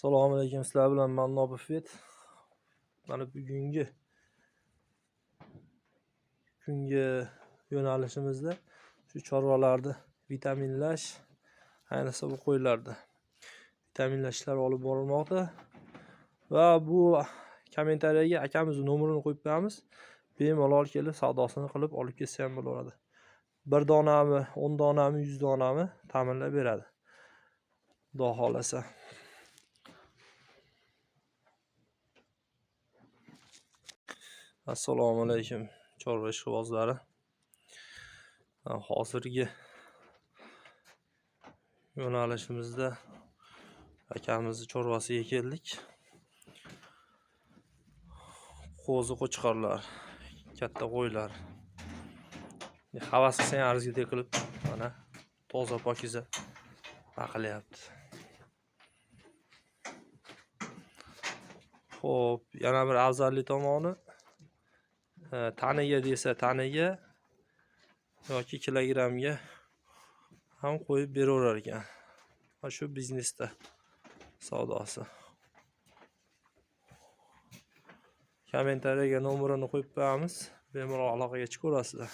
Assalomu alaykum, sizlar bilan Mannopov Vet. Mana bugungi kungi yo'nalishimizda shu chorvalarni vitaminlash, ayniqsa bu qo'ylarda vitaminlash ishlari olib borilmoqda. Va bu kommentariyaga akamizni nomerini qo'yib qo'yamiz. Bemalol kelib savdosini qilib olib ketsa ham bo'laveradi. Bir donami, 10 donami, 100 donami ta'minlab beradi. Xudo xohlasa. Assalomu alaykum chorva ishqibozlari. Hozirgi yo'nalishimizda akamizni chorvasiga keldik. Qo'zi qo'chqorlar, katta qo'ylar. Havas qilsang arzigulik qilib, mana toza pokiza baqilyapti. Xo'p, yana bir afzalli tomoni taniga desa taniga yoki kilogramga ham qo'yib beraverar ekan. Mana shu biznesda savdosi. Kommentariyaga nomerini qo'yib qo'yamiz. Bemalol aloqaga chiqaverasizlar.